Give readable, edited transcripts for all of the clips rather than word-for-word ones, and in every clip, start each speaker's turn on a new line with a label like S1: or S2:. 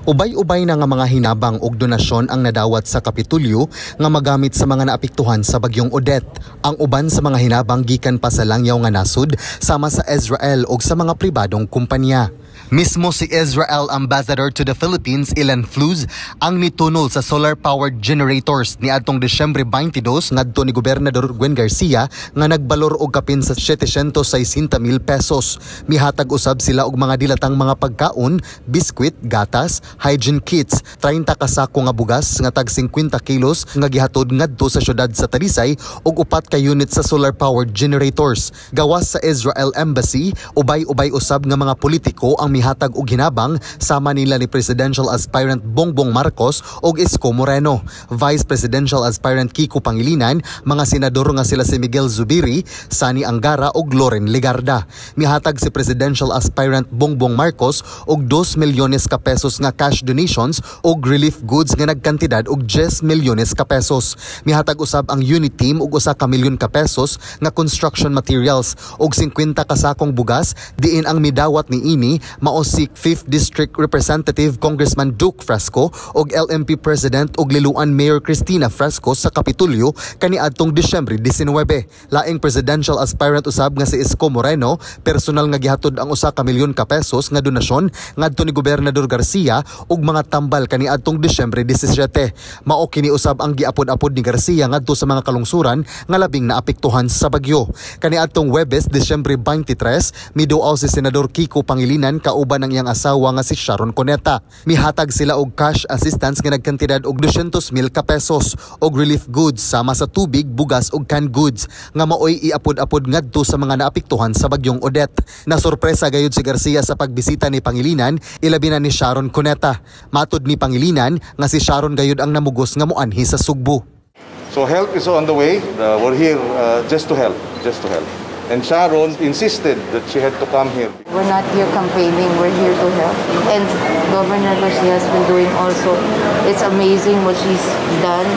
S1: Ubay-ubay na nga mga hinabang og donasyon ang nadawat sa Kapitolyo nga magamit sa mga naapektuhan sa bagyong Odette. Ang uban sa mga hinabang gikan pa sa langyaw nga nasod sama sa Israel ug sa mga pribadong kumpanya. Mismo si Israel Ambassador to the Philippines Ilan Fluz ang nitunol sa solar-powered generators niadtong Disyembre 22 ngadto ni Gobernador Gwen Garcia nga nagbalor og kapin sa 760 mil pesos. Mihatag usab sila og mga dilatang mga pagkaon, biskwit, gatas, hygiene kits, 30 ka sako nga bugas nga tag 50 kilos nga gihatod ngadto sa syudad sa Talisay ug upat ka unit sa solar-powered generators. Gawas sa Israel Embassy, ubay-ubay usab nga mga politiko ang mihatag og hinabang sama nila ni Presidential Aspirant Bongbong Marcos ug Isko Moreno, Vice Presidential Aspirant Kiko Pangilinan, mga senador nga sila si Miguel Zubiri, Sonny Angara ug Loren Legarda. Mihatag si Presidential Aspirant Bongbong Marcos og 2 milyones ka pesos nga cash donations ug relief goods nga nagkantidad og 10 milyones ka pesos. Mihatag usab ang UniTeam og usa ka milyon ka pesos nga construction materials ug 50 ka sakong bugas diin ang midawat niini mao si 5th District Representative Congressman Duke Frasco ug LMP President ug Liloan Mayor Cristina Frasco sa Kapitolyo kaniadtong Disyembre 19. Laing presidential aspirant usab nga si Isko Moreno, personal nga gihatod ang usa ka milyon ka pesos nga donasyon ngadto ni Gobernador Garcia ug mga tambal kaniadtong Disyembre 17. Mao kini usab ang giapod-apod ni Garcia ngadto sa mga kalungsuran nga labing naapektuhan sa bagyo. Kaniadtong Webes, Disyembre 23, miduaw si Senador Kiko Pangilinan kauban ang iyang asawa nga si Sharon Cuneta. Mihatag sila og cash assistance nga nagkantidad og 200 mil ka pesos og relief goods sama sa tubig, bugas ug canned goods nga maoy iapod-apod ngadto sa mga naapektuhan sa bagyong Odette. Nasorpresa gayud si Garcia sa pagbisita ni Pangilinan, ilabi na ni Sharon Cuneta. Matod ni Pangilinan nga si Sharon gayud ang namugos nga moanhi sa Sugbo.
S2: So help is on the way. We're here just to help, just to help. And Sharon insisted that she had to come here.
S3: We're not here campaigning, we're here to help. And Governor Garcia has been doing also, it's amazing what she's done.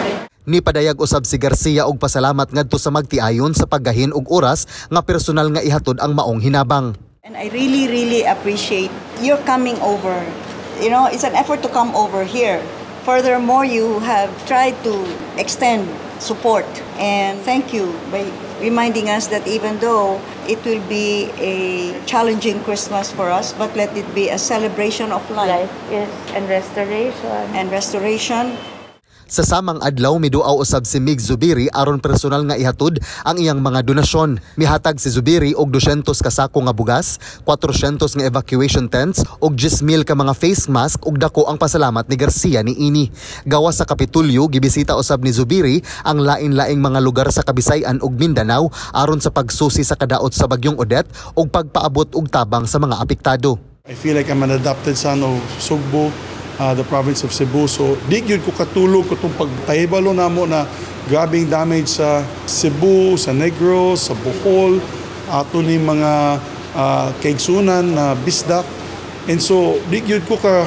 S1: Nipadayag usab si Garcia og pasalamat ngadto sa magtiayon sa paggahin og oras nga personal nga ihatod ang maong hinabang.
S4: And I really, really appreciate your coming over. It's an effort to come over here. Furthermore, you have tried to extend support. And thank you by reminding us that even though it will be a challenging Christmas for us, but let it be a celebration of life,
S3: Life, yes, and restoration.
S4: And restoration.
S1: Sa samang adlaw, miduaw usab si Mig Zubiri aron personal nga ihatod ang iyang mga donasyon. Mihatag si Zubiri og 200 ka sako nga bugas, 400 nga evacuation tents ug 10,000 ka mga face mask ug dako ang pasalamat ni Garcia niini. Gawas sa Kapitolyo, gibisita usab ni Zubiri ang lain-laing mga lugar sa Kabisayan ug Mindanao aron sa pagsusi sa kadaot sa bagyong Odette ug pagpaabot og tabang sa mga apektado.
S5: I feel like I'm an adopted son of Sugbo, the province of Cebu. So, di gyud ko katulog katong pagpahibalo namo na grabing damage sa Cebu, sa Negros, sa Bohol, ato ni mga kaigsunan na bisdak. And so, di gyud ko ka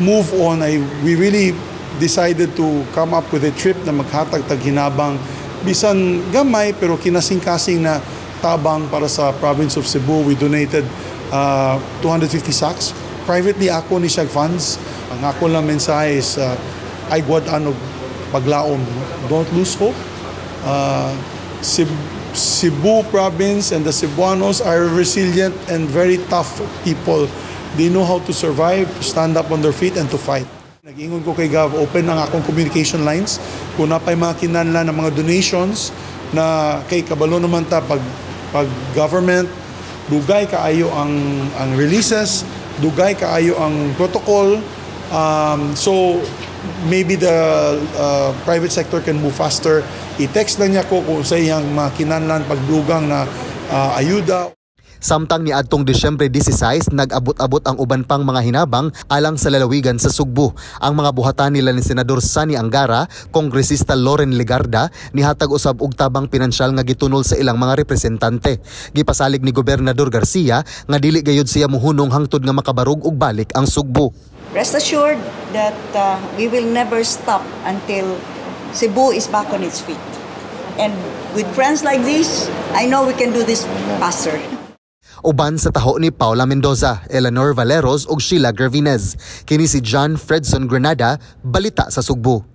S5: move on. We really decided to come up with a trip na maghatag tag hinabang bisan gamay pero kinasing-kasing na tabang para sa province of Cebu. We donated 250 sacks. Privately ako ni siya funds. Ang ako lang mensahe is ay gwad-an og paglaom. Don't lose hope. Cebu province and the Cebuanos are resilient and very tough people. They know how to survive, to stand up on their feet and to fight. Nag-ingon ko kay Gov, open ang akong communication lines. Kung naa pay mga kinanlan ng mga donations na kay kabalo naman ta pag government, dugay kaayo ang releases, dugay kaayo ang protocol. So maybe the private sector can move faster. I-text lang niya ko kung sa iyang mga kinanlan pagdugang na ayuda.
S1: Samtang niadtong Disyembre 16, nag-abot-abot ang uban pang mga hinabang alang sa lalawigan sa Sugbo. Ang mga buhatan nila ni Senador Sonny Angara, Kongresista Loren Legarda, nihatag usab og tabang pinansyal nga gitunol sa ilang mga representante. Gipasalig ni Gobernador Garcia nga dili gayud siya muhunong hangtod nga makabarog og balik ang Sugbo.
S4: Rest assured that we will never stop until Cebu is back on its feet. And with friends like this, I know we can do this faster.
S1: Uban sa taho ni Paula Mendoza, Eleanor Valeros ug Sheila Gravinez. Kini si John Fredson Granada, Balita sa Sugbo.